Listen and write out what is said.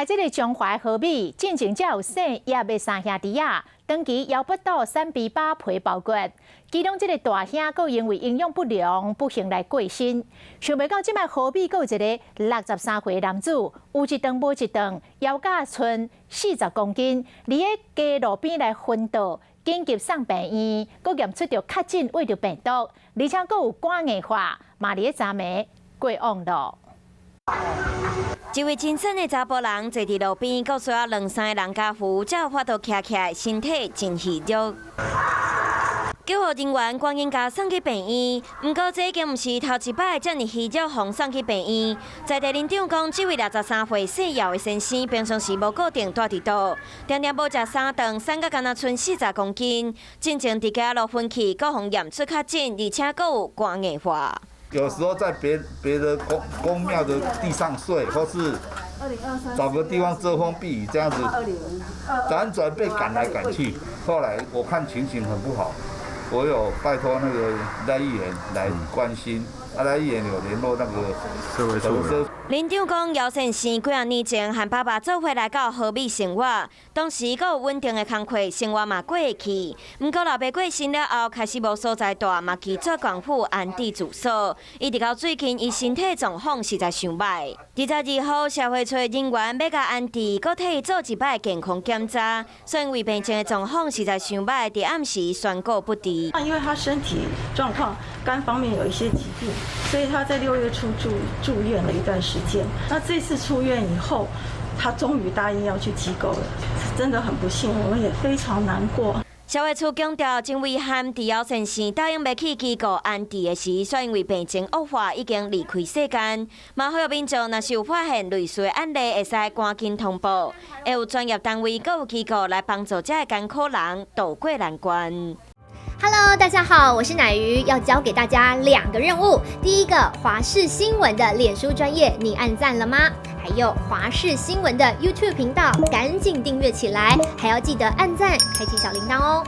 這个彰化和美進前才有姓葉的三兄弟仔，長期枵腹肚、瘦枇杷皮包骨，其中這个大兄閣因為營養不良，不幸來過身。想袂到這擺和美閣有一个63歲男子，有一頓無一頓，枵甲賰40公斤，佇咧街路邊來昏倒，緊急送病院，閣驗出著確診穢著病毒，而且閣有肝硬化，嘛佇咧昨暝過往咯。一位精瘦的查埔人坐佇路邊，閣需要兩三个人共扶，才有法度徛起來，身體真虛弱。救護人員趕緊共送去病院，毋過這已經毋是頭一擺遮爾虛弱，予送去病院。在地里長講，這位63歲姓姚的先生，平常時無固定蹛佇佗，定定無食三頓，瘦甲干焦賰40公斤。進前佇街路昏去，閣予驗出確診，而且閣有肝硬化。有時候在別的宮廟的地上睡，或是找個地方遮風避雨，這樣子輾轉被趕來趕去。後來我看情形很不好，我有拜託那個賴議員來關心，啊賴議員有聯絡那個社會處。里長講，姚先生幾仔年前和爸爸做伙來到和美生活，當時閣有穩定的工課，生活嘛過會去。毋過老爸過身了後，開始無所在蹛，嘛拒絕縣府安置住所。一直到最近，伊身體狀況實在傷䆀。22號，社會處人員欲共安置，閣替伊做一擺健康檢查，所以病情的狀況實在傷䆀，佇暗時宣告不治。因為他身體狀況肝方面有一些疾病，所以他在6月初住院了一段時間。那這次出院以後，他終於答應要去機構了，真的很不幸，我們也非常難過。社會處強調，真遺憾，佇姚先生答應欲去機構安置的時，煞因為病情惡化，已經離開世間。嘛呼籲民眾，若是有發現類似的案例，會使趕緊通報，會有專業單位閣有機構來幫助這个艱苦人渡過難關。 Hello，大家好，我是奶魚，要交給大家兩個任務。第一個，華視新聞的臉書專頁，你按讚了嗎？還有華視新聞的 YouTube 頻道，趕緊訂閱起來，還要記得按讚，開啟小鈴鐺哦。